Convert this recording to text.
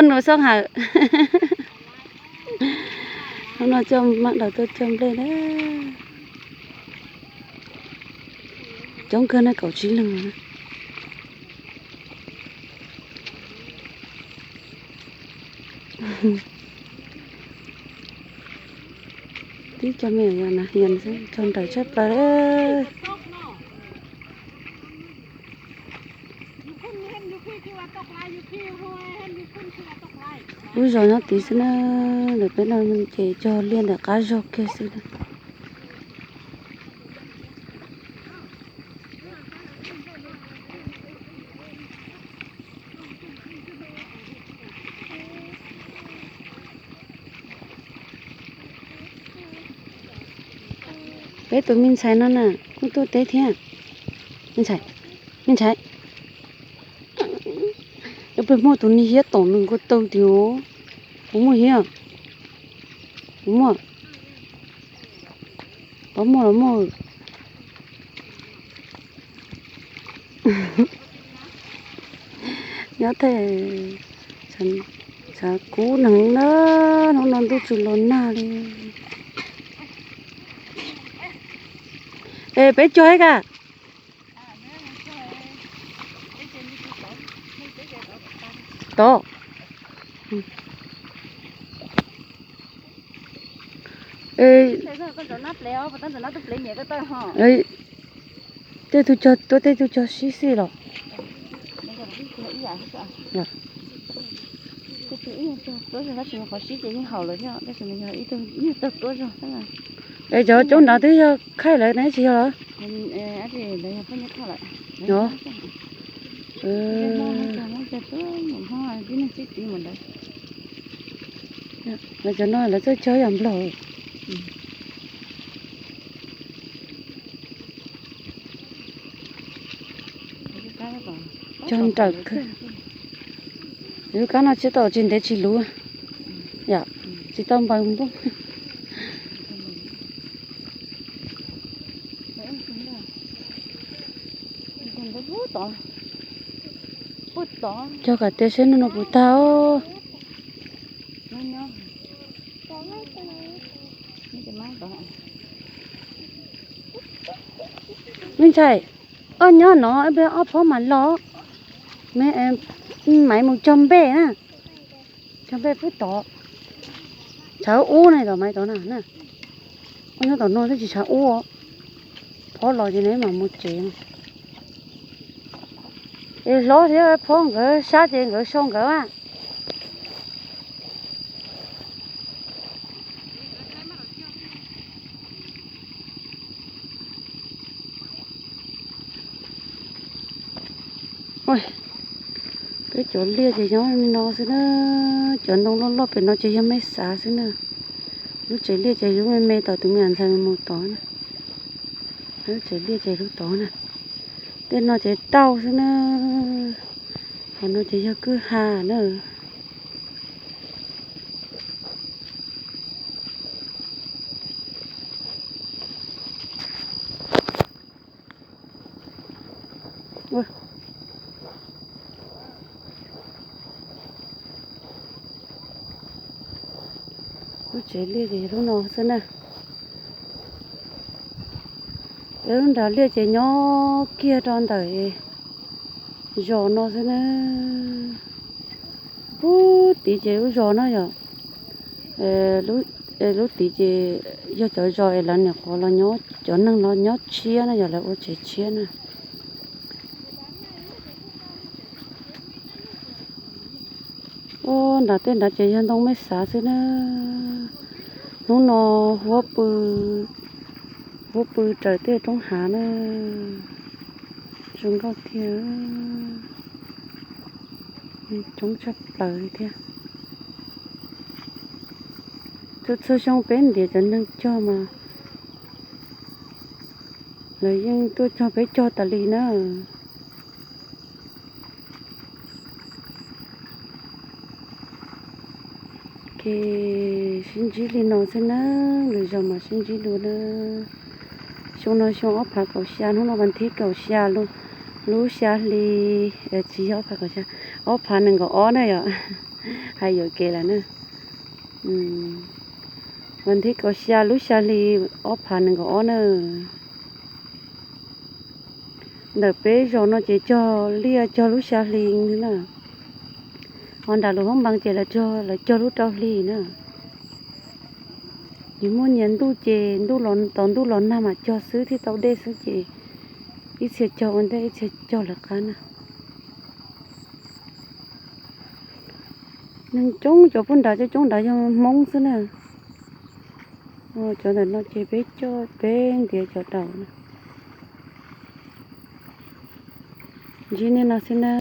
Nus xoob hawm. Hnub no coj mab daus tuaj cog nplej na. Coob kawg na, kaum tsib leeg na. Tib co me nyuam nas hias xwb, cog nrawm tshaj plaws li. Lub zos nyob tid xwb na, ntawm peb no ces cog liaj ntawm qab zog kiag xwb na. Peb tus me ntxhais no na, kuj tuaj teb thiab. Me ntxhais, me ntxhais, ib pliag muaj tus niag hiab tom nws nkaus taw tiag. Puas muaj hiab? Puas muaj? Puas muaj los muaj. Nyob tej tshav kub neeg na, hnub no ntuj tsis los nag li. Es peb cog ib ka tod. Tej tug cog tuab, tej tug cog sib xij los. Tab sis qhov sib ces yeej haum lawm thiab, tab sis nws yog ib tug nyuag tawg tuab zog. Es cov coob nrad twb yog khaij lawm ne tsis yog los? Lawv cov no lawv txawj cog yam nplog. Cog nrawm kawg. Lub kab no tsis tau, tsis ntev tsis luv, yom, tsis tau npaws npoob. Cog kom tiav seb hnub no puas tag os. Me ntxhais, koj nyob no ib pliag ob phob mam los. Maiv mus cog nplej na. Cog nplej pub tod. Tshav ub na, tom maiv tod na. Koj nyob tom no twb tsis tshav ub. Phob los ces neb mam mus tsev. Es hlob thiab phob nkawd sab ces nkawd sau nkawd a. Peb cov liaj ces nyob li no xwb na. Cov ntoo loj loj pem no ces yog mej xav xwb na. Lub tsev liaj ces lub me me tom tus me ntxhais mus tod na. Lub tsev liaj ces lub tod na. Tej no ces tauj xwb na. Qhov no ces yog kwj ha na. Lub tsev liaj ces lub no xwb na. Peb lub nram liaj ces nyob kiag rau ntawm zos no xwb na. Lub tid ces lub zos no yom. Lub tid ces yog cov zos es lawv nyuam qhuav los nyob, cov neeg los nyob tshiab na, yog lawv ua tsev tshiab na. Ua nram tej nrad ces yog ntoo mej xav xwb na. Hnub no huab pw, huab pw raws tej roob hav na. Zoo nkauj tiag, coob tshaj plaws li thiab. Txhua txhua xyoo peb ntiav cov neeg cog mas lawv yeej tuaj cog peb cog tas li na. Ces sib ntsib li no xwb na, lwm zaus mam sib ntsib dua na. Xyoo no xyoo ob phav kaum xya, hnub no vas thib kaum xya, lub xya hli, tsis yog ob phav kaum xya, ob phav nees nkaum ob na yom. Hais yuam kev lawm na. Vas thib kaum xya lub xya hli ob phav nees nkaum ob na. Ntawm peb zos no ces cog liaj cog lub xya hli na. Ho nram lub hoob npas ces lawv cog lub rau hli na. Ces muaj nyias ntuj ces ntuj los, tos ntuj los nag mam cog xwb thiaj tau dej xwb ces ib txhia cog ua ntej ib txhia cog lawv qab na. Neeg coob cov pub nrad coob coob nrad yog Hmoob xwb na. Cov ntawm no ces peb coj peb ntiav cov daus na. Ntsib nej no xwb na.